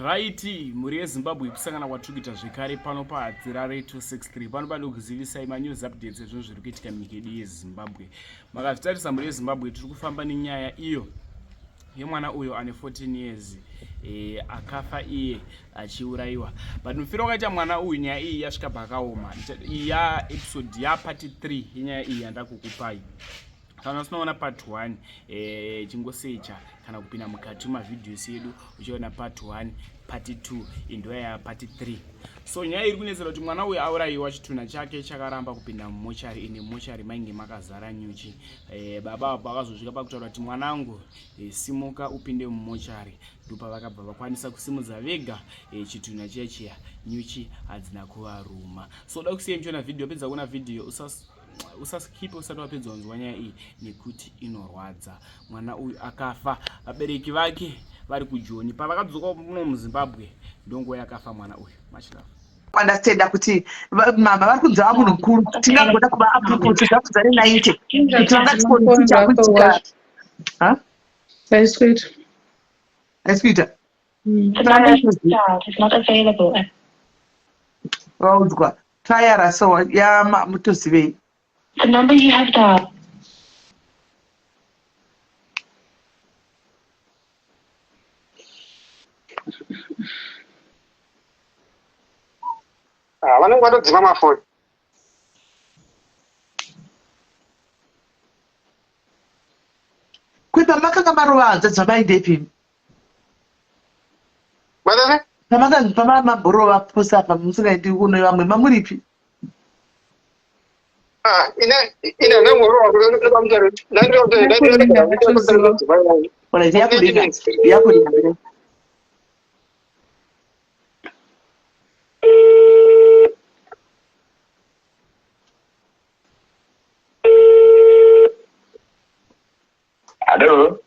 Raiti mhuri yeZimbabwe kusangana kwatiri kuita zvekare pano paHadzirare 263 pano pano kuzivisai manews updates ezvinhu zviri kuitika munyika yedu yeZimbabwe. Makazvitarisa mhuri yeZimbabwe tiri kufamba nenyaya iyo yemwana uyo ane 14 years e, akafa iye achiurayiwa but mufiro wakaita mwana uyu nyaya iyi yasvika pakaoma ya episode ya part 3 yenyaya iyi yandakukupai kana usina part 1 eh, chingosecha kana kupinda mukati mumavhidhios edu uchiona part 1 part 2 indoya ya part 3 so nyaya iri kunetsera kuti mwana uyu aurayiwa chitunha chake chakaramba kupinda mumochari ine mochari mainge makazara nyuchi eh, baba apo akazosvika pakutaura kuti mwanangu eh, simuka upinde mumochari ndopavakabva vakwanisa kusimudza vega eh, chitunha chiya chiya nyuchi hadzina kuvaruma so da kusiya muchiona vhidhiyo pedza kuona vhidhiyo usas usaskipe usati wapedza wanzwa nyaya iyi nekuti inorwadza mwana uyu akafa vabereki vake vari kujoni pavakadzoka muno muzimbabwe ndonguva yakafa mwana uyu much love understanda kuti mama vari kunzi vava munhu mukuru tingagoda kuva approach zvakudza re 90 kuti vangatikoni chichakuitika haisi kuita haisi kuita vaudzwa Tayara so ya mutozivei. The number you have dialed. Ah, vanenge vatodzima mafoni. Kwe pamakanga marova hanzvadzi vamaindepi? Madame? Pamaka pama mabhorova pose apa musingaendi kuno vamwe mamuripi? Ah, ina ina nangorova kuno ndandiro Alright, yakuringa. Yakuringa. Hello.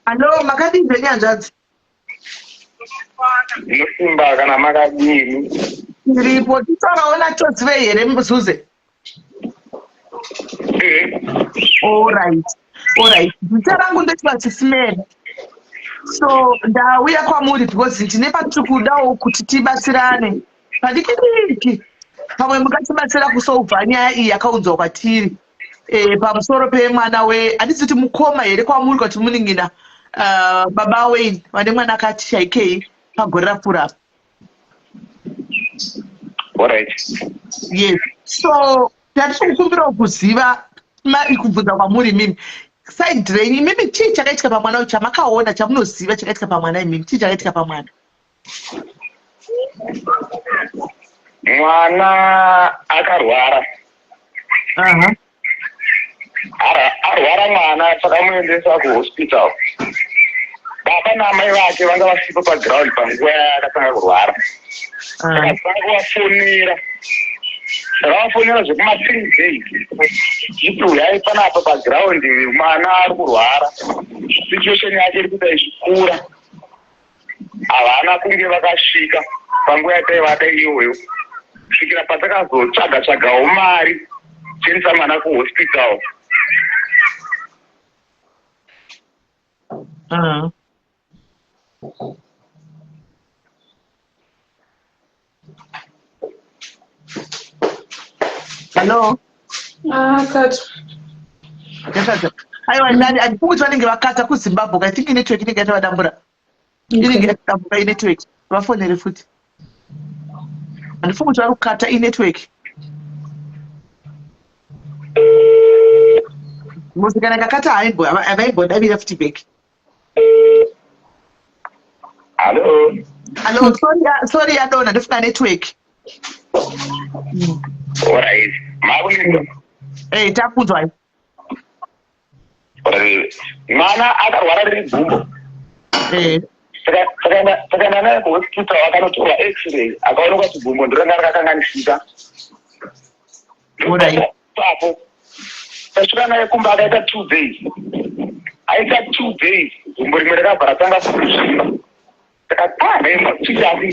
Hello, makadii zvenyu hanzvadzi? Ndinosimba kana makadini. Tiripo, titaurawo naTodzivei here Zuze? Eh. All right. All right. Zita rangu ndoitwa Chisimere. So ndauya kwamuri because ndine patiri kudawo kuti tibatsirane. Padiki diki. Pamwe mungatibatsira kusolva nyaya iyi yakaunzwa kwatiri. E, pamusoro pemwana we handisi kuti mukoma here kwamuri kwati munin'ina uh, baba Wayne vane mwana akati shaikei pagore rapfuura apa. Alright. Yes. So tatiri kukumbirawo kuziva kubvunza kwamuri imimi side renyu imimi chii chakaitika pamwana uyu chamakaona chamunoziva chakaitika pamwana imimi chii chakaitika pamwana Mwana akarwara. Aha. Arwara mwana takamuendesa kuhospital. Baba naamai vake vanga vasipo paground panguva yaakatanga kurwara. Takatanga kuvafonera. Takavafonera zvekuma three days. Zviti huyai panapa paground mwana ari kurwara. Situation yake iri kuita ichikura. Havana kunge vakasvika panguva yataivada iyoyo kusvikira patakazotsvaga tsvagawo mari tiendesa mwana kuhospital. Hello. Ah, cut. Yakata. Aiwa ndani handifungi kuti vanenge vakata kuZimbabwe. I think network inenge yatavadambura. Inenge yatadambuka inetwork. Vafonere futi. Handifungi kuti vari kukata inetwork. Musi kana kakata havaimbodavira futi back. Hello. Hello, sorry, sorry yadona ndofunga network. All right. Makunzwa. Eh, takunzwa. Mwana akarwara riri gumbo. Eh. Takaenda naye kuhospital akanotorwa x-ray akaonekwa kuti gumbo ndoranga rakakanganisika. All right. Ipapo tasvika naye kumba akaita 2 days, aita 2 days gumbo rimwe rakabva ratanga kuzvimba. Takati chichasi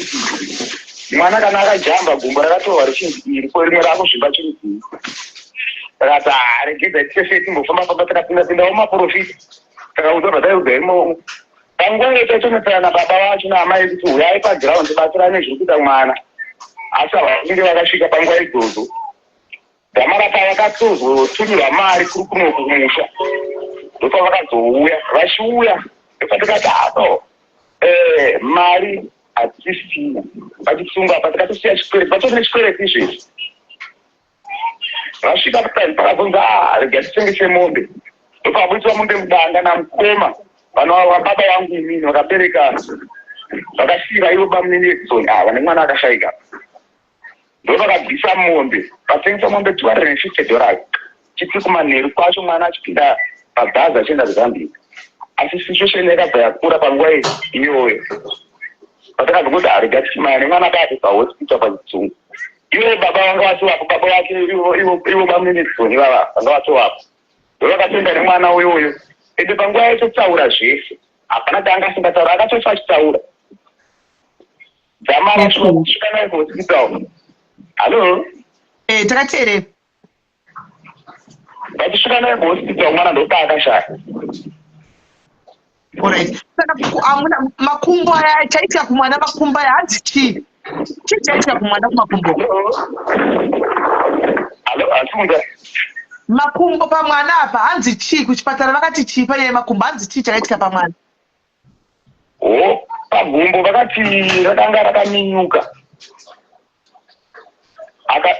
mwana kana akajamba gumbo rakatorwa richinzi iri ko rimwe rakuzvimba chirudzii. Takati haregedza tese timbofamba famba. Takapinda pindawo maprofita, takaudza bvataiudza imomo. Panguva iyo taitonotsana nababa vacho naamai kuti huyai paground tibatsirane zviri kuita mwana, asi havanenge vakasvika panguva idzodzo. Dzamara pavakatozotumirwa mari kuri kunoku kumusha, ndopavakazouya. Vachiuya ndopatikati ano eh, mari hatisisina pachisunga apa, tikatosiya chikwereti, vatori nechikwereti izvezvi. Vasvika kutani pakazonzi ah, rega titengese mombe. Ndopakaburitswa mombe mudanga namukoma vanova vababa vangu inini vakabereka vakasiira ivo bamunini Edson ava nemwana akashaika. Ndopakabvisa mombe, patengesa mombe $250 chiti kumanheru kwacho mwana achipinda pabhazi achienda kuZambia. Asi situation yakabva yakura panguva iyoyo. Patakabva kuti arega tichimaya nemwana akati pahospital pachitsungu. Ivo baba vanga vatovapo, baba vake ivo ivo ivo bamunini Edson ivava vanga vatovapo. Ndovakatoenda nemwana uyoyo. Ende panguva yacho taura zvese. Hapana chaanga asingataura, akatofa achitaura. Dzamara kusvika naye kuhospital. Hallo? Eh, takateerera. Vachisvika naye kuhospital mwana ndopaakashaya. Alright. Saka amuna makumbo aya chaitika kumwana makumbo aya hanzi chii? Chii chaitika kumwana kumakumbo? Hallo, asiunza. Makumbo pamwana apa hanzi chii? Kuchipatara vakati chii panyaya yemakumbo? Hanzi chii chakaitika pamwana? Ho, pagumbo vakati rakanga rakaminyuka.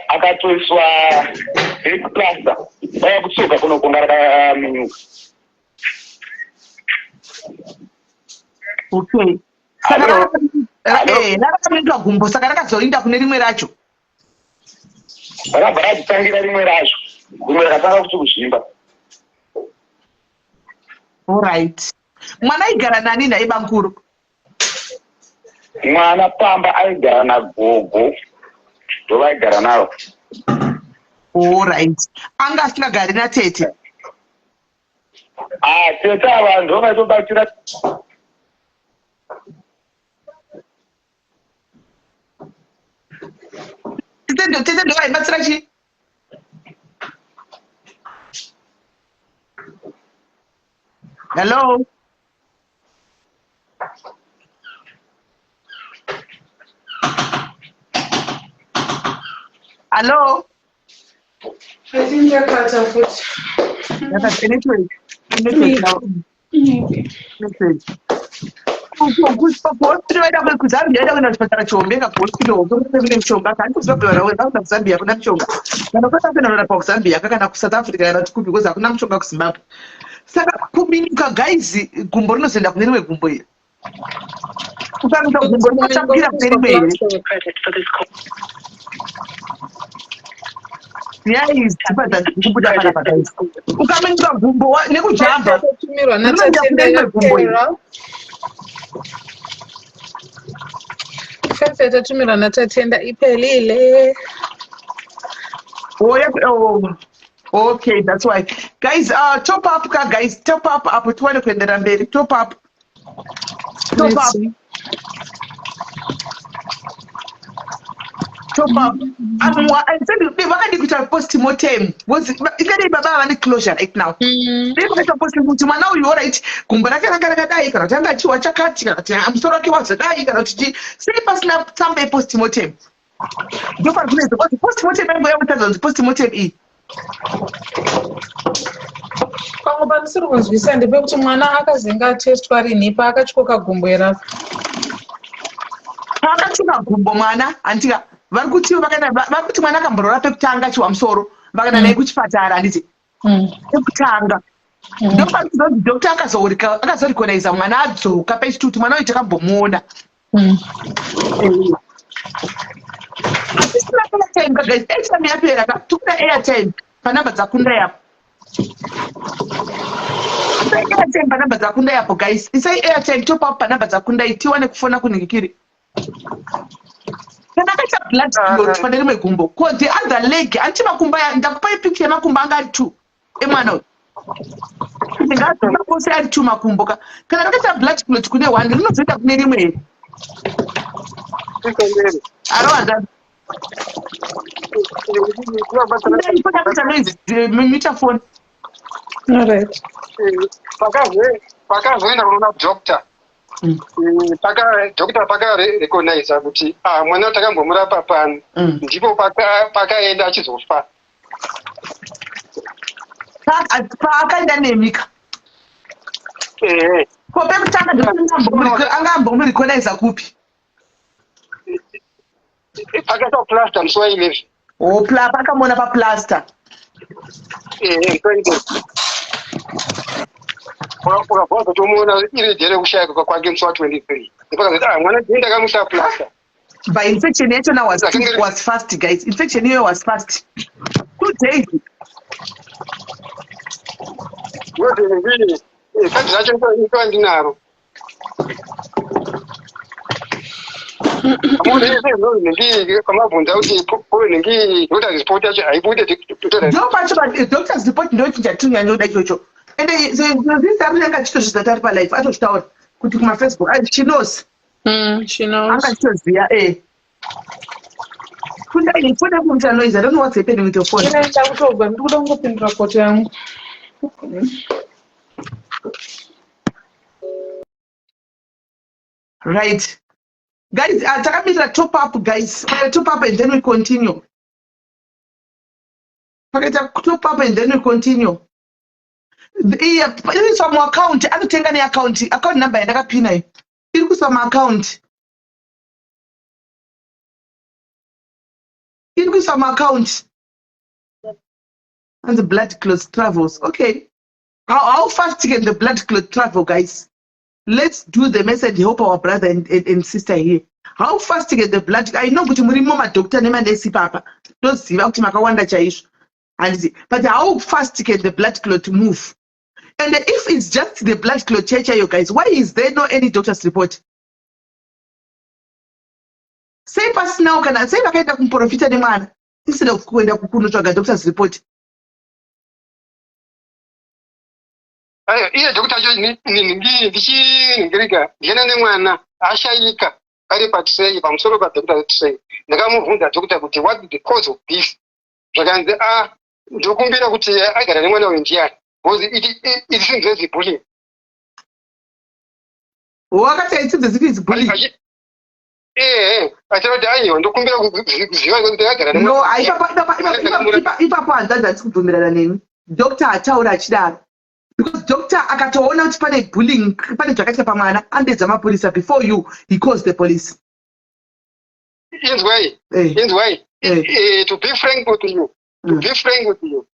Akatoiswa back plaster. Vaya kutsoka kunokunga rakaminyuka. Okay. Saka rakaminyuka gumbo saka rakazoinda kune rimwe racho. Rakabva rachitangira rimwe racho. Rimwe rakatanga kuti kuzvimba. Alright. Mwana aigara nani nhai bamkuru? Mwana pamba aigara nagogo. Ndovaigara navo. Alright. Anga asingagari natete? Ah, tete ava ndovaitobatsira. Tete ndovaibatsira chii? Hello? Hello? I think yakata futi. Yakata network. Network now. Okay. Network. Kuhospital vaida kuZambia vaida kuenda kuchipatara chihombe ka kuhospital hombe kune mishonga kandi kuZimbabwe vanhu vaenda kuZambia hakuna mishonga kana kwenda kuenda kunorapwa kuZambia ka kana kuSouth Africa kana kuti kupi because hakuna mishonga kuZimbabwe. Saka kuminyuka guys gumbo rinozoenda kune rimwe gumbo iri. Ukaruka gumbo rinotapira kune rimwe here? Nyaya idzi dzipa dzandikubuda panapa guys. Ukaminyuka gumbo nekujamba rinoenda kune rimwe gumbo iri. Fefe tatumirwa naTatenda iphelile. Oh, yeah, oh. Okay, that's why. Guys, top up ka guys, top up apo tiwane kuendera mberi. Top up. Top up. Top up. Amwa I vakadi kuita post mortem. Was ikadai baba vane closure right now. Dai vakaita post kuti mwana uyu alright, gumbo rake ranga rakadai kana kuti anga achiwa chakati kana kuti musoro wake wazodai kana kuti chii. Sei pasina tsamba yepost mortem? Ndopari kunetsa kuti post mortem yangu yakutadza kunzi post mortem iyi. Pamwe pandisiri kunzwisa ndepekuti mwana akazenga atestwa rinhi paakatyoka gumbo here apa? Paakatyoka gumbo mwana handika vari kuti vakaenda vari kuti mwana akamborora pekutanga achiwa musoro vakaenda naye kuchipatara handiti pekutanga. Ndopari kuzonzi doctor akazorecognize mwana adzoka pechituti kuti mwana uyu takambomuona. Hatisina airtime ka guys, airtime yapera ka, tikuda airtime panamba dzakunda yapo. Isai airtime panamba dzakunda yapo guys, isai airtime top up panamba dzakunda tiwane kufona kunhikiri. Kana akaita blood clot pane rimwe gumbo, ko the other leg, anti makumbo aya, ndakupai picture yemakumbo anga ari 2 emwana uyu. Ndingazi ari 2 makumbo ka. Kana rakaita blood clot kune 1 rinozoenda kune rimwe here? Arowa mita phone. All right. Pakazoenda kunoona doctor. Paka doctor pakarecogniza kuti ah, mwana takambomurapa pano. Ndipo pakaenda achizofa. Paakaenda nemika. Ehe. Ko pekutanga anga ambomurecogniza kupi? Pakaita plaster musi wa11. Oh, pakamuona paplaster. Ehe, musi wa11. Ukabva wazotomuona iri jere kushayika kwake musi wa23. Ndipakazoti ah, mwana ndini ndakamuisa plaster. But infection yachona was fast, guys. Infection iyoyo was fast. 2 days. Kadhi racho ndova ndinaro. Nhingi kwamabvunza kuti nhingi doctor's report yacho haibude. Ndo pacho doctor's report ndo chinhu chatinyanyoda ichocho. Ende zita rinenge achitozviziva tari palife, atozvitaura kuti kumafacebook she knows. She knows. Anga achitoziva e. Kundai phone yako muita noise. I don't know what's happening with your phone. Ine ndakutobva, ndiri kuda kungopindura foto yangu. Right, guys, takamirira top up, guys. Top up and then we continue. Pakaita top up and then we continue. Iya iriiswa muaccount, anotenga neaccount, account number yandakapina iyo iri kuiswa muaccount, iri kuiswa muaccount. And the blood clot travels. Okay, how fast can the blood clot travel, guys? Let's do the message, help our brother and sister here. How fast can the blood? I know kuti murimo madoctor nemanesi papa, toziva kuti makawanda chaizvo, handiti? But how fast can the blood clot move? And if it's just the blood clot chaichaiyo, guys, why is there no any doctor's report? Sei pasinawo? Kana sei vakaenda kumuprofita nemwana instead of kuenda kunotsvaga doctor's report? Aiwa, iye doctor acho ndichinhingirika ndichienda nemwana ashayika ari patray, pamusoro padoctor tray. Ndakamubvunza doctor kuti what the cause of this, zvakanzi a ndinokumbira kuti agara nemwana uyu ndiani, because it seems as bullying. Wakati it seems as if it's bullying. Ehe, achira kuti aiwa, ndokumbira kuziva kuti agara. No, ipapo hanzanzi handisi kubvumirana nemi. Doctor ataura achidaro because doctor akatoona kuti pane bullying, pane zvakaita pamwana, anodedza mapurisa before you. He calls the police. Inzwai. Inzwai. To be frank with you, to be frank with you,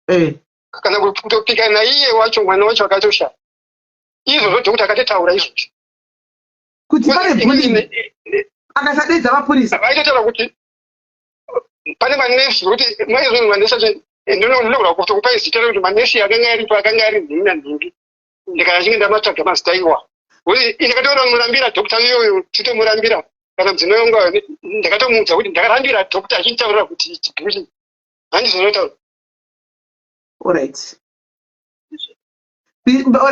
kana kutopika naiye wacho mwana wacho akatoshaya izvozvo, doctor akatotaura izvozvo. Kuti pane bullying, akasadedza mapurisa. Vaitotaura kuti pane manesi, kuti maizvozvo manesi acho ndinogona kutokupai zita rekuti manesi akanga aripo akanga ari nhingi nanhingi, ndikana chinge ndamatsvaga mazita iwa. Ndakatoramurambira doctor iyoyo, titomurambira kana mudzimai wangu. Ndakatomuudza kuti ndakarambira doctor achinditaurira kuti chibullying, handizonotaura. Alright,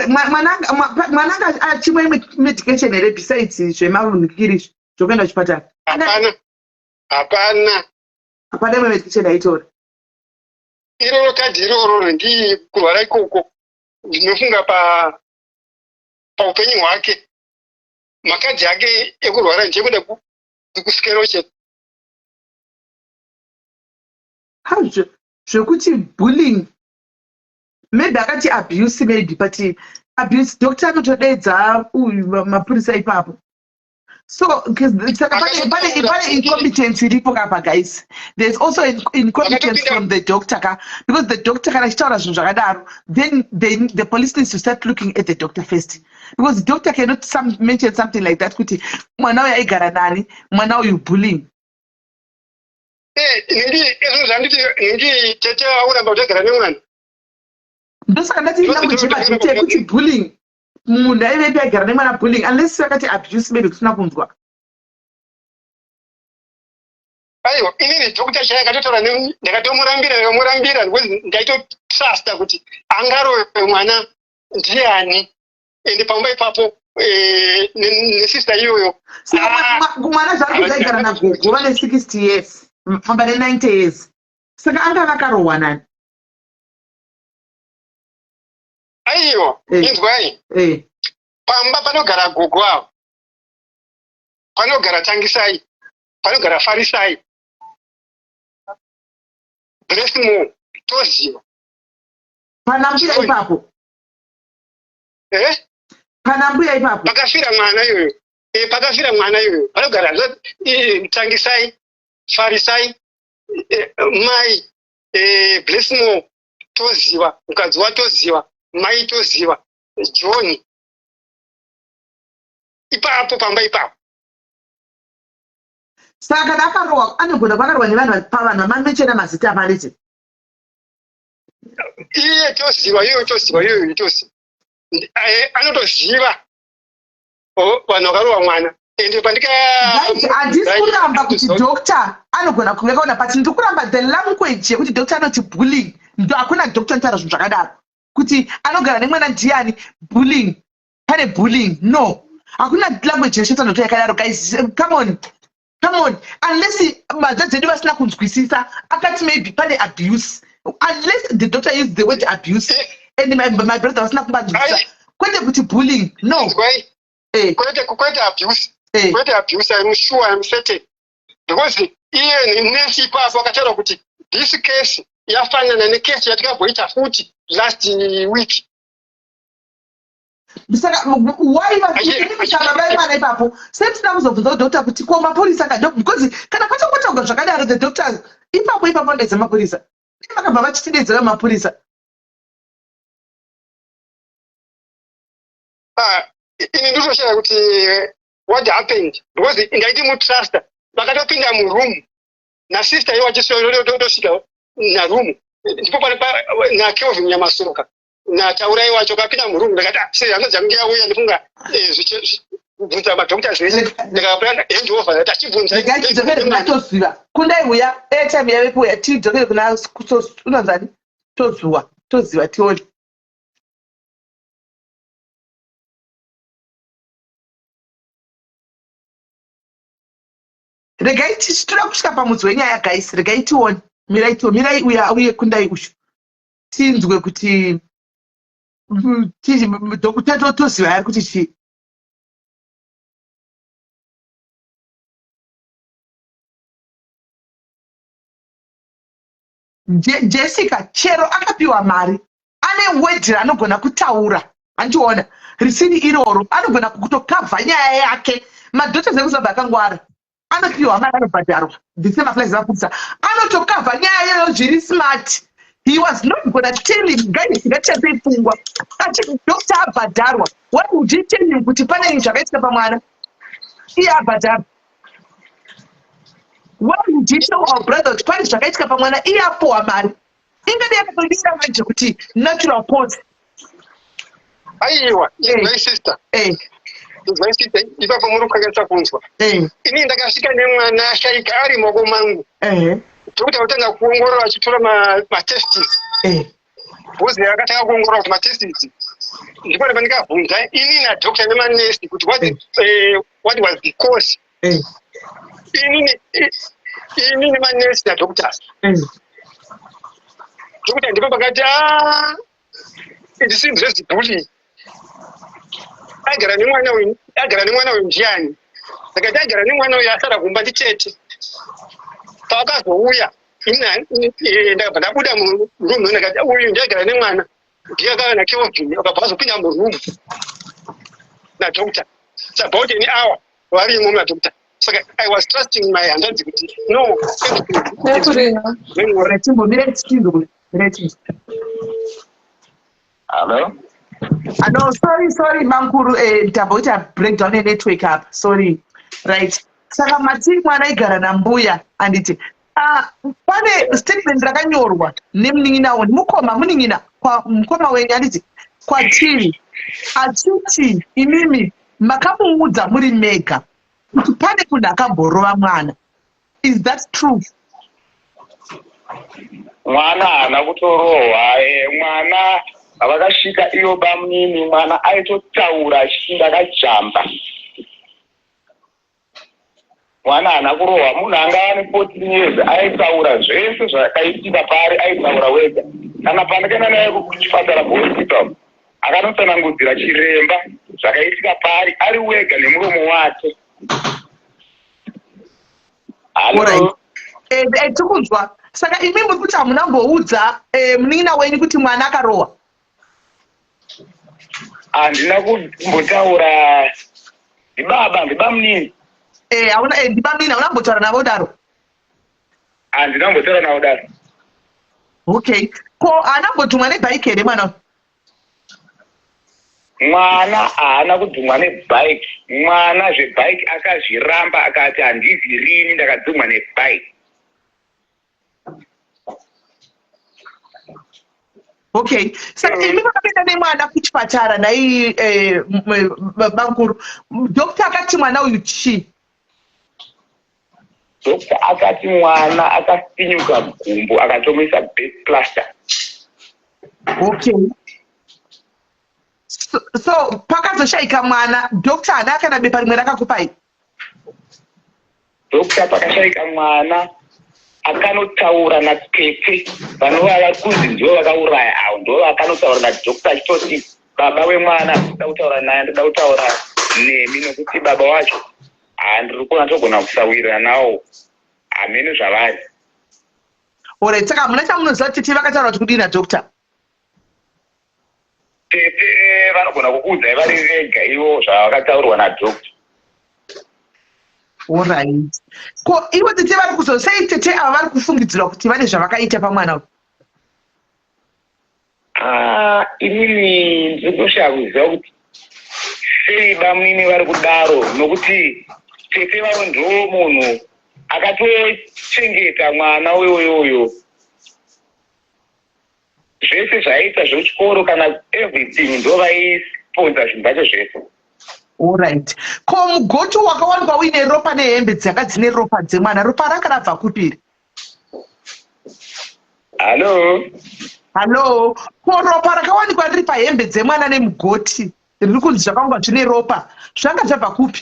mwana anga achimwa imwe medication here besides zvemarunhikiri zvokuenda kuchipatara? Hapana, hapana. Hapana imwe medication aitora? Iroro kadhi iroro ndii kurwara ikoko, ndinofunga pa paupenyu hwake makadhi ake ekurwara ndeyekuda kusikero chete. Hazvo zvekuti bullying, maybe akati abuse maybe, but abuse doctor anotodedza uyu mapurisa ipapo. So saka pane incompetence iripo kapa, guys. There's also incompetence from the doctor ka, because the doctor kana achitaura zvinhu zvakadaro, then the police needs to start looking at the doctor first, because the doctor cannot mention something like that kuti mwana uyu aigara nani, mwana uyu bullying. Ningi izvo zvanditi ningi tete auramba kuti agara nemwana. Ndosaka ndati language yemadoctor yekuti bullying, munhu aivepi aigara nemwana bullying, unless vakati abuse maybe kusina kunzwa. Aiwa, inini doctor chai akatotaura, ndakatomurambira, ndakamurambira because ndaitotrusta kuti angarove mwana ndiani, ende pamba ipapo nesister iyoyo. Mwana zvari kuzaigara nagogo vane 60 years, famba ne90 years, saka anga vakarohwa nani? Aiwa. Inzwai. Pamba panogara gogo avo. Panogara Tangisai, panogara Farisai, Blessmore, Toziva. Pana mbuya ipapo. Eh? Pana mbuya ipapo. Pakafira mwana iyoyo. Eh, pakafira mwana iyoyo. Panogara Tangisai, Farisai, mai Blessmore, Toziva, mukadzi waToziva, mai Toziva, John. Ipapo pamba ipapo. Saka kana akarohwa anogona kuva akarohwa nevanhu pavanhu vamamechena mazita apanete. Iye Toziva iyoyo, Toziva iyoyo, Toziva anotoziva vanhu vakarohwa mwana. Ende pandika Handisi kuramba kuti doctor anogona kuve kaona, but ndiri kuramba the language yekuti doctor anoti bullying. Ndo hakuna doctor anotaura zvinhu zvakadaro kuti anogara nemwana ndiani, bullying, pane bullying. No, hakuna language yeshetanoto yakadaro. Guys, come on, come on. Unless madzadzi edu vasina kunzwisisa, akati maybe pane abuse, unless the doctor used the word abuse and my brother vasina kumbanzwisisa, kwete kuti bullying, no. Kwete abuse, kwete abuse. I'm sure, I'm certain, because iye nesi ipapo akataura kuti this case yafanana nekesi yatikamboita futi last week. Saka why baba vemwana ipapo setisina kuzobvunza kudoctor kuti ko mapurisa ka? Because kana pachangotaurwa zvakadaro, the doctors ipapo ipapo ndoedza mapurisa, vakabva vachitidedzera mapurisa. Ah, ini ndinotoshaya kuti what happened, because ndaiti mutruster. Vakatopinda muroom nasister iwo achisvika naroom, ndipo naKelvin Nyamasoka naTaurai wacho kapinda muroom. Ndakati, ah, sei hanzvadzi yangu yauya? Ndifunga kubvunza madoctors vese, ndikapura hand over, ndati achibvunza. Regai tidzokere kuna Toziva. Kundai uya, airtime yave kuuya. Tidzokere kuna unonzani, Tozuwa, Toziva, tione. Regai toda kusvika pamudzi wenyaya, guys. Regai tione. Mirai tione, mirai. Uya uye Kundai ushu, tinzwe kuti doctor Toziva ari kuti chii. Jessica, chero akapiwa mari, ane word raanogona kutaura, andiona risiri iroro, anogona kutokavha nyaya yake. Madoctors ekuZimbabwe akangwara, anopiwa mari, anobhadharwa, the same applies mapurisa, anotokavha nyaya iyoyo zviri smart. He was not gonna tell him. Guys, ngatishandisei pfungwa. Ati doctor abhadharwa, why would he tell him kuti pane zvakaitika pamwana iye abhadharwa? Why would he tell our brother kuti pane zvakaitika pamwana iye apuwa mari? Ingadi yakatodira manje kuti natural cause. Aiwa, my sister, my sister, ipapo muri kukanganisa kunzwa. Ini ndakasvika nemwana ashaika ari maoko mangu. Doctor kutanga kuongorora achitora matestis, bhozi akatanga kuongorora kuti matestis, ndipo pandikabvunza ini nadoctor nemanesi kuti what was the cause. Ini nemanesi nadoctors, doctor ndipo pakati, "Ah, it seems as bullying. Agara nemwana uyu, agara nemwana uyu ndiani?" Ndakati agara nemwana uyu asara kumba nditete. Paakazouya, ndakabva ndabuda muroom, ndakati uyu ndiagara nemwana, ndiye akava naKelvin. Akabva azopinda muroom nadoctor. It's about an hour varimo nadoctor. Saka I was trusting my hanzvadzi kuti no. Timbomire tichinzwe. Hello? Ah, no, sorry, sorry, mankuru, ndamboita breakdown yenetwork apa, sorry. Right, saka mati mwana aigara nambuya, anditi? Ah, pane statement rakanyorwa nemunin'ina, mukoma, munin'ina mukoma wenyu, anditi, kwatiri, achiti imimi makamuudza muri mega kuti pane munhu akamborova mwana. Is that true? Mwana haana kutorohwa. Mwana vakasvika iyo bamunini, mwana aitotaura achiti ndakajamba. Mwana haana kurohwa. Munhu anga ane 14 years aitaura zvese zvakaitika pari, aitaura wega. Kana pandakaenda naye kuchipatara, kuhospital, akanotsanangudzira chiremba zvakaitika pari ari wega nemuromo wake. Alright. Eh, eh, tiri kunzwa saka imi muri kuti hamuna kumboudza eh, munin'ina wenyu kuti mwana akarohwa Handina kumbotaura ndibaba ndibamunini. Eh, hauna eh, ndibamunini hauna kumbotaura navo daro Handina kumbotaura navo daro. Okay, ko haana kumbodhumwa nebhaiki here mwana uyu? Mwana haana kudhumwa nebike. Mwana zvebike akazviramba akati handizi rini ndakadhumwa nebike. Okay, saka imi makapinda nemwana kuchipatara nhai eh, bamukuru, doctor akati mwana uyu chii? Doctor akati mwana akafinyuka gumbo akatomuisa back plaster. Okay. So, so pakazoshaika mwana doctor haana kana bepa rimwe rakakupai? Doctor pakashaika mwana akanotaura natete vanova vari kunzi ndivo vakauraya avo ndivo vakanotaura nadoctor achitoti baba wemwana ndoda kutaura naye ndoda kutaura nemi nokuti baba wacho Haa ndiri kuona togona kusawirirana nawo hameno zvavari. Alright, saka hamuna chamunoziva tete vakataura kuti kudii nadoctor? Tete vanogona kukuudzai vari vega ivo zvavakataurwa nadoctor. Alright. Ko ivo tete vari kuzo sei tete ava vari kufungidzirwa kuti vane zvavakaita pamwana uyu? Ah, inini ndiri kutoshaya kuziva kuti sei bamunini vari kudaro nokuti tete vavo ndo munhu akatochengeta mwana uyoyoyo zvese zvaiita zvechikoro kana everything ndo vaisponsa zvinhu zvacho zvese. Alright. Ko mugoti wakawanikwa uine ropa nehembe dzanga dzine ropa dzemwana ropa ranga rabva kupi iri? Hallo. Hallo. Ko ropa rakawanikwa riri pahembe dzemwana nemugoti riri kunzi zvakanga zvine ropa zvanga zvabva kupi?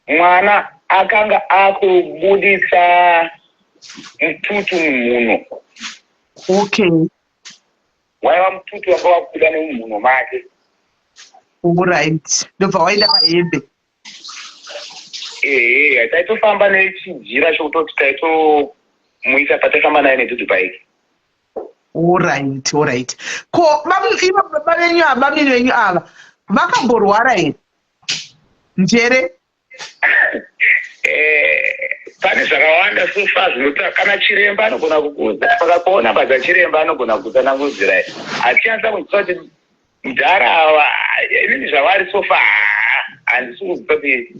Mwana akanga akubudisa mututu mumhuno. Okay. Waiva mututu wanga wakubuda nemumhuno make. Alright. Ndobva waenda pahembe. Ehe, taitofamba nechijira chokutoti taitomuisa pataifamba naye nedhudhu bike. Alright, alright. Ko ivo baba venyu ava, bamnini venyu ava vakamborwara here? Njere? Eh, pane zvakawanda so far zvinota kana chiremba anogona kukuudza pakakuona badza chiremba anogona kutsanangudzirai hatichanisa kunzwisa kuti Mdhara ava inini zvavari so far handisi kuziva kuti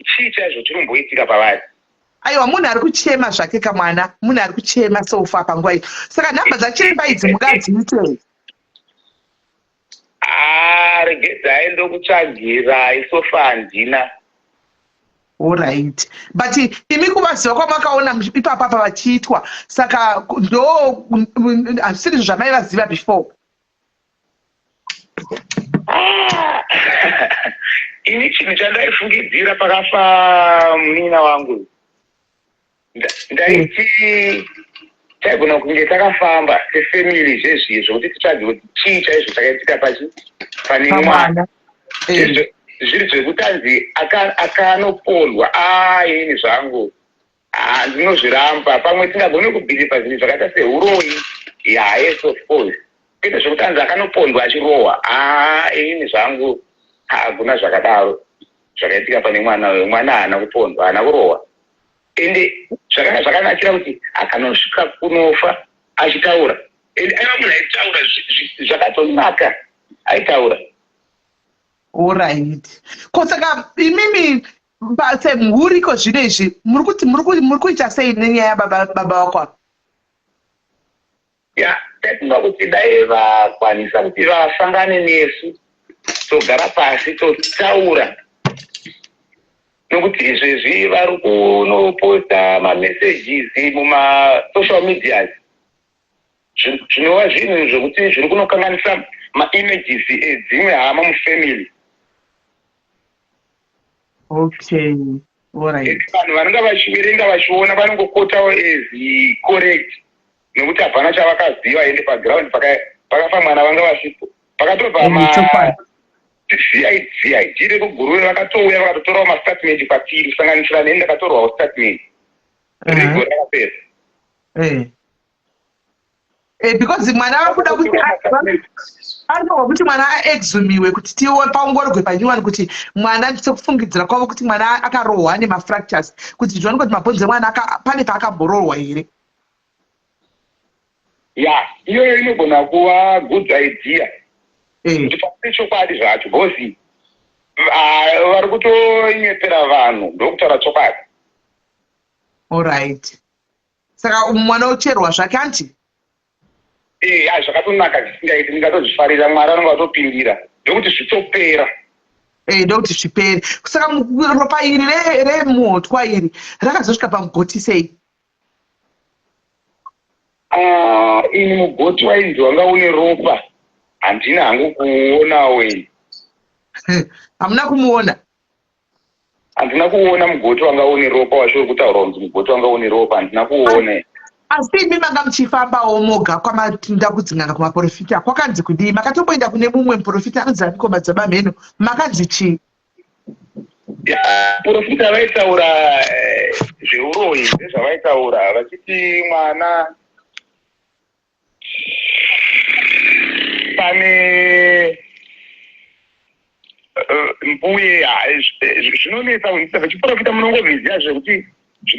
chii chaizvo chiri kumboitika pavari. Aiwa munhu ari kuchema zvake kamwana munhu ari kuchema so far panguva iyi saka nhamba dzachiremba idzi mungadziitei? Ah, regedzai ndokutsvagirai so far handina. Alright. But imi kuvaziva kwamakaona ipapa apa vachiitwa saka ndo hazvisiri zvamaivaziva before. Ah! Ini chinhu chandaifungidzira pakafa munin'ina wangu ndaiti taigona kunge takafamba sefamily zvezviye zvokuti titsvage kuti chii chaizvo chakaitika pachi pane mwana eh. Zviri zvekuti anzi akanopondwa aini zvangu Haa ndinozviramba pamwe tingagone kubhilivha zvinhu zvakaita sehuroyi yaa yes of course kwete zvekuti anzi akanopondwa achirohwa haa inini zvangu hakuna zvakadaro zvakaitika pane mwana uyo mwana haana kupondwa haana kurohwa ende zvakanga zvakanakira kuti akanosvika kunofa achitaura ende aiva munhu aitaura zvakatonaka aitaura. Alright. Ko saka imimi semhuri ko zvino izvi muri kuti muri kuita sei nenyaya yababa baba wako ava? Ya, taifunga kuti dai vakwanisa kuti vasangane nesu togara pasi totaura nokuti izvezvi vari kunoposta mamessages mumasocial medias zvinova zvinhu zvekuti zviri kunokanganisa maimages edzimwe hama mufamily. Okay, alright. Vanhu vanonga vachiverenga vachiona vanongokotawo as correct nekuti hapana chavakaziva ende paground pakafa mwana vanga vasipo pakatobva ma CID rekuGuruve vakatouya vakatotorawo mastatement kwatiri kusanganisira neni ndakatorwawo statement regore rakapera. Eh. Eh, because mwana vari kuda kuti arikuda kuti mwana aexhumiwe kuti tiwe paongororwe panyuwani kuti mwana sekufungidzira kwavo kuti mwana akarohwa nemafractures kuti zvione kuti mabhonzo emwana pane paakamborohwa here. Ya, iyoyo inogona kuva good idea kuti pakuti chokwadi zvacho because ah, vari kutonyepera vanhu ndokutaura chokwadi. Alright, saka mwana ocherwa zvake anti? Eh, ah, zvakatonaka zvisingaiti, ndingatozvifarira. Mwari anonga vatopindira ndokuti zvitopera. Eh, ndokuti zvipere. Saka ropa iri remuhotwa iri rakazosvika pamugoti sei? Ah, ini mugoti wainzi wanga une ropa handina hangu kuonawo ini. Hamuna kumuona? Handina kuona mugoti wanga une ropa wacho uri kutaura kunzi mugoti wanga une ropa, handina kuona. Asi imi manga muchifambawo moga kwamatinda kudzin'anga kumaprofita kwakanzi kudii? Makatomboenda kune mumwe muprofita anonzi aniko madzabamheno, makanzi chii? Profita vaitaura zveuroyi ndezvavaitaura vachiti mwana pane mbuye zvinonetsa kunzwisisa vachiprofita munongozviziva zvekuti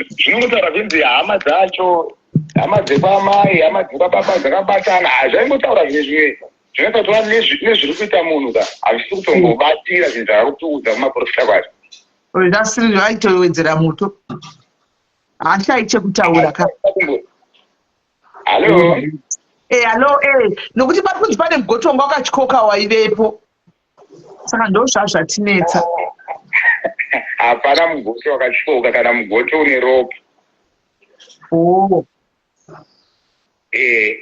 zvinongotaura zvinzi hama dzacho, hama dzekwamai, hama dzekwababa dzakabatana. Hazvaingotaura zvimwe zvimwe zvinoita kuti nezviri kuita munhu ka hazvisi kutongobatira zvinhu zvavari kutiudza kumaprofita kwacho. Zvasiri vaitowedzera muto, haashayi chekutaura ka. Hallo. Eh, hallo, eh, nokuti pari kunzi pane mugoti wanga wakatyoka waivepo, saka ndo zvazvatinetsa. Hapana mugoti wakatyoka kana mugoti une ropa. Oh. Eh.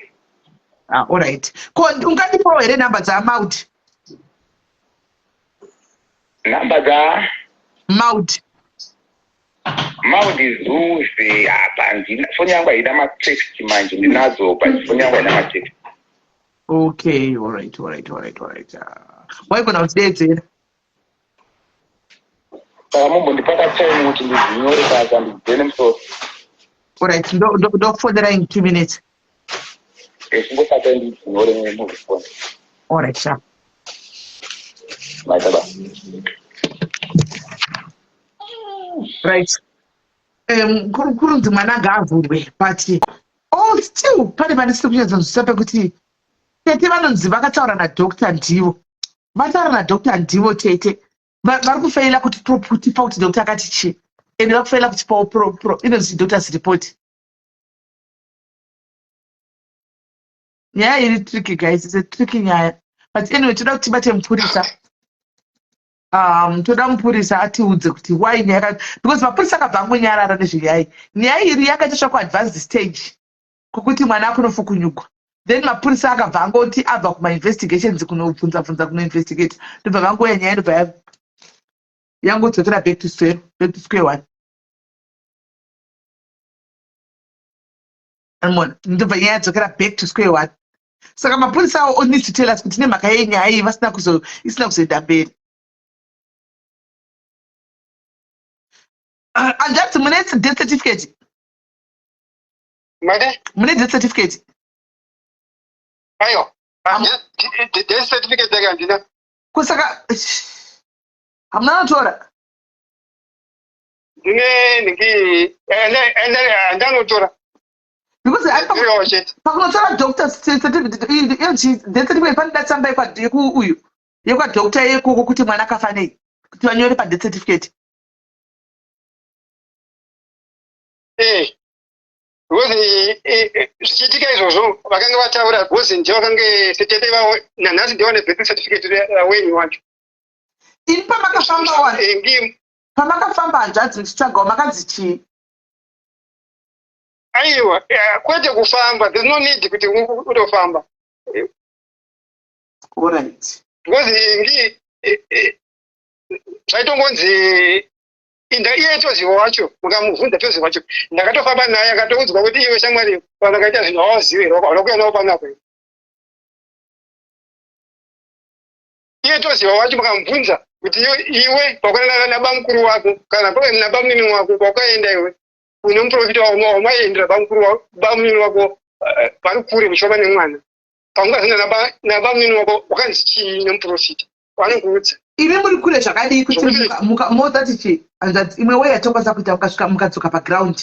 Ah, alright. Ko ungandipawo here nhamba dzaMaud? Nhamba dza Maud. Maud Zuze apa handina foni yangu, haina matext manje. Ndinadzo but foni yangu haina matext. Okay, alright. Waigona kutideedzera. Saka mumbondipa katime kuti ndidzinyore basa ndidzine nemusoro. Alright, ndokufonera in 2 minutes. Chingosaka ndidzinyore muzvifoni. Alright, sharp. Maita basa. Right, kurunzi mwana ngaavhurwe, but all still pane pandisiri kunyatsonzwisisa pekuti tete vanonzi vakataura nadoctor, ndivo vataura nadoctor, ndivo tete vari kufeila kuti kutipa kuti doctor akati chii, ende vari kufeila kutipawo inonzi doctor's report. Nyaya iri tricky, guys, is a tricky nyaya. But anyway, toda kuti tibate mupurisa, toda mupurisa atiudze kuti why nyaya, because mapurisa akabva angonyarara nezvenyaya. Nyaya iri yakaita kuadvanced stage kwekuti mwana akunofukunyugwa, then mapurisa akabva angoti abva kumainvestigations kunobvunza bvunza, kunoinvestigate, ndobva vangoya nyaya ndobva yangodzokera back to zero, back to square one. Amona, ndobva nyaya yadzokera back to square one. Saka mapurisa awo need to tell us kuti nemhaka yenyaya iyi vasina kuzo isina kuzoenda mberi. Hanzvadzi, mune death certificate? Made? Mune death certificate? Aiwa, death certificate yake handina. Kusaka hamuna notora? Ndine nhingi handanotora. Because Ndiriwo chete. Pakunotora doctor certificate, death certificate, panoda tsamba yekuuyu yekwadoctor yekoko kuti mwana akafa nei, kuti vanyore padeath certificate. Eh, because zvichiitika izvozvo vakanga vataura, because ndivo vakange setete vavo nanhasi ndivo vane birth certificate raweni wacho. Ini pamakafamba wa Eh, pamakafamba hanzvadzi muchitsvagawo, makanzi chii? Aiwa, kwete kufamba, there's no need kuti utofamba. Alright. Because ngi zvaitongonzi inda iye Toziva wacho, mukamubvunza Toziva wacho, ndakatofamba naye, akatoudzwa kuti iwe shamwari, vanhu vakaita zvinhu havazivi here, hauna kuuya navo panapa. Iye Toziva wacho makamubvunza kuti iwe pakuenda nabamukuru wako kana nabamunini wako kwaukaenda iwe une muprofita wamaiendera bamukuru bamunini wako eh, vari kure muchioma nemwana pamukazenda nabamunini wako wakanzi chii nemuprofita vanokuudza. Imi muri kure zvakadii kuti mozati chii hanzvadzi imwe way yatokwanisa kuita mukasvika mukadzoka paground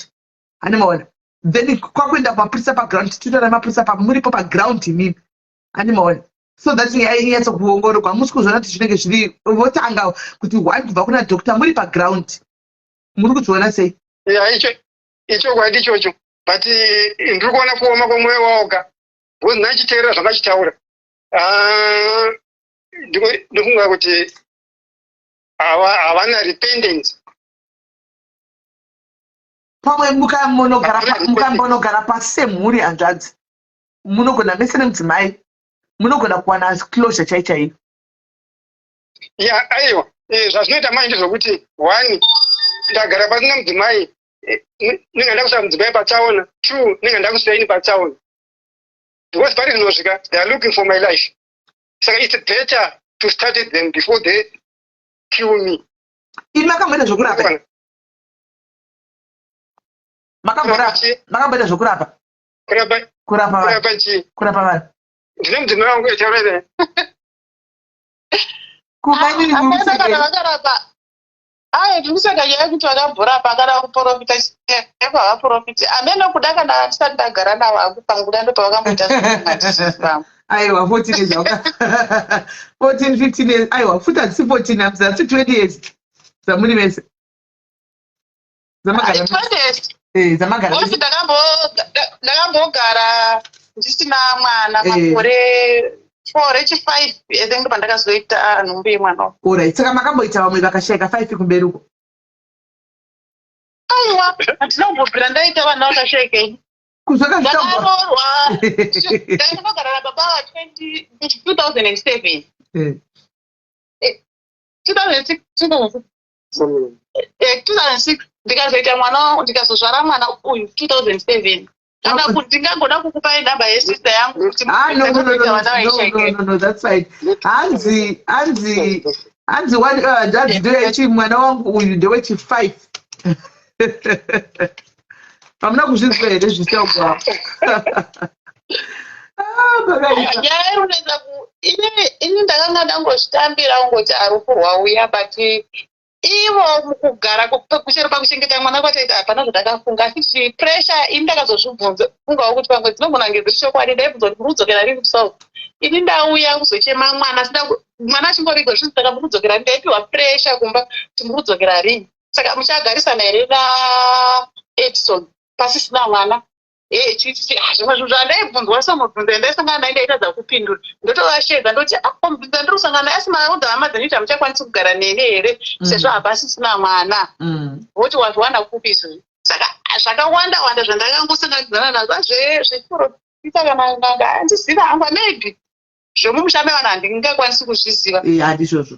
hani maona then kwakuenda kumapurisa paground titotora mapurisa pamuripo paground imimi hani maona so that nyaya inyatso kuongororwa hamusi kuzviona kuti zvinenge zviri votanga kuti one kubva kuna doctor muri paground muri kuzviona sei? Ya icho ichokwadi ichocho but eh, ndiri kuona kuoma kwemwoyo waoga because ndachiteerera zvangachitaura ah, ndikufunga kuti havana repentance. Pamwe mukambonogara pasi semhuri hanzvadzi munogona mese nemudzimai munogona kuwana closure chai chaiyo. Ya aiwa eh, zvazvinoita mai ndezvekuti one ndagara pasi nemudzimai eh, ndinga ndakusiya mudzimai patsaona two ndinga ndakusiya ini patsaona because pari zvinosvika they are looking for my life saka it's better to start them before they kill me. Imi makamboita zvokurapa? Makamborapa? Makamboita zvokurapa? Kurapa kurapa kurapa chii? Kurapa vanhu. Ndine mudzimai wangu etaura naye. Kumainini Hapana kana vakarapa. Ayo tiri kusaka nyaya yekuti vakamborapa kana kuprofita chaipo havaprofiti. Amene kuda kana ndisati ndagara navo hangu pamwe kuda ndopavakamboita zvamu. Aiwa 14 years 14 15 years aiwa futi hadzisi 14 hadzisi 20 years dzamuri vese. Dzamagara. 20 years. Eh, dzamagara. Ngozi ndakambogara ndisina mwana eh. makore 4 rechi 5 I think pandakazoita nhumbu yemwana. Alright, saka makamboita vamwe vakashaika 5 kumberi uko? Aiwa, handina kumbobvira ndaita vana vakashaika ini. Ndakaroorwa ndakagara nababa va 2007. 2006 2006 ndikazoita mwana ndikazozvara mwana uyu 2007 kana kuti ndingangoda kukupai nhamba yesister yangu kuti ah, no, no, no, no, no, no, that's fine. Hanzi hanzi hanzi one uh, hanzi ndoyachi mwana wangu uyu ndewechi 5. Hamuna kuzvinzwa here zvichagwa? Ah, nyaya iri kunetsa ku ini ndakanga ndangozvitambira kungoti arufu rwauya but ivo mukugara kuchero pakuchengeta mwana kwataita hapana zvandakafunga asi pressure ini ndakazozvibvunza fungawo kuti pamwe dzinogona kunge dziri chokwadi ndaibvunza kuti muri kudzokera rini kusouth ini ndauya kuzochema mwana asi mwana achingorigwa zvinzi saka muri kudzokera rini ndaipiwa pressure kumba kuti muri kudzokera rini saka muchagarisana here naedison pasisina mwana Eh, ah, zvimwe zvinhu zvandaibvunzwa somubvunzo yandaisangana naye ndaitadza kupindura ndotovashedza ndoti ah, ko mubvunzo ndiri kusangana naye asi maudza hama dzenyu kuti hamuchakwanisi kugara neni here mm. sezvo hapasisina mwana mm. voti wazviwana kupi izvozvi saka ah, zvakawanda wanda zvandakangosanganidzana nazvo zvechiprofita kana n'anga handiziva hangu maybe zvemumusha mevanhu handingakwanisi kuzviziva handizvozvo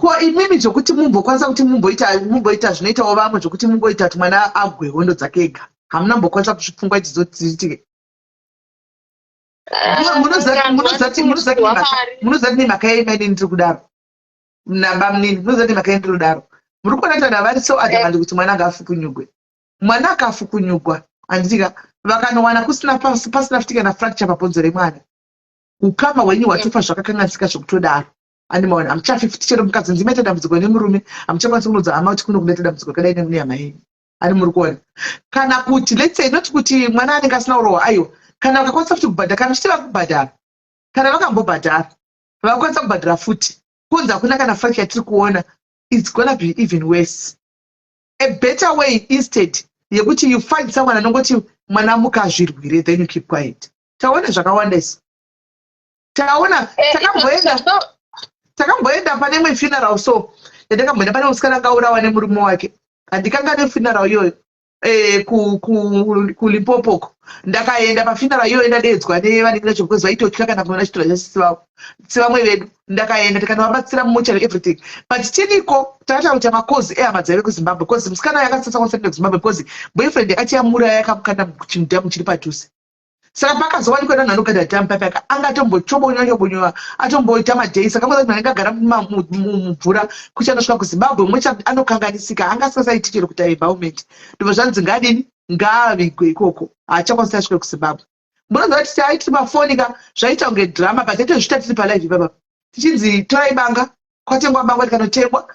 Ko imimi zvekuti mumbokwanisa kuti mumboita mumboita zvinoitawo vamwe zvekuti mungoita kuti mwana agwe hondo dzake ega hamuna mbokwanisa kuti pfungwa idzi dziitike munozati nemhaka yei maini ndiri kudaro nabamunini munozati nemhaka yei ndiri kudaro muri kuona kuti vanhu vari so adamant kuti mwana ngaafukunyugwe mwana akafukunyugwa handitika vakanowana kusina pasina futi kana fracture pabhonzo remwana ukama hwenyu hwatofa zvakakanganisika zvekutodaro Andi maona hamuchafi futi chero mukazonzi maita dambudziko nemurume hamuchakwanisi kunoudza hama kuti kuno kunoita dambudziko rakadai nemune hama yenyu ani muri kuona kana kuti let's say not kuti mwana anenge asina kurohwa aiwa kana vakakwanisa futi kubhadhara kana vachiti vari kubhadhara kana vakambobhadhara vakakwanisa kubhadhara futi kunzi hakuna kana fact yatiri kuona it's gonna be even worse a better way instead yekuti you find someone anongoti mwana mukazvirwire then you keep quiet taona zvakawanda isu taona eh, takamboenda takamboenda pane imwe funeral so yandakamboenda pane musikana anga aurawa nemurume wake handikangane funeral iyoyo eh, kulimpopoko ndakaenda pafuneral iyoyo ndadeedzwa nevanenge vacho because vaitotya kana kunoona chitora chasisi vavo sevamwe vedu ndakaenda tikanovabatsira mumochari everything but tiriko takatanga kuita makozi ehama dzaive kuzimbabwe bcause musikana yakasasa kwasenda kuzimbabwe bcause boyfriend yakati yamuraya yakamukanda muchimudhamu chiri padhuze. Saka pakazowanikwa nanhu anogada dhamu papaka, angatombochobonywa chobonywa, atomboita madays akangoza kuti anenge agara mumvura kuti anosvika kuZimbabwe, mumwe anokanganisika, anga asingasaiti chero kuita embalmment. Ndobva zvanzi ngadini, ngaavigwe ikoko, haachakwanisi asvike kuZimbabwe. Munoziva kuti taiti mafoni ka, zvaita kunge drama, but taitozvita tiri palive ipapa, tichinzi torai banga, kwatengwa banga, tikanotengwa.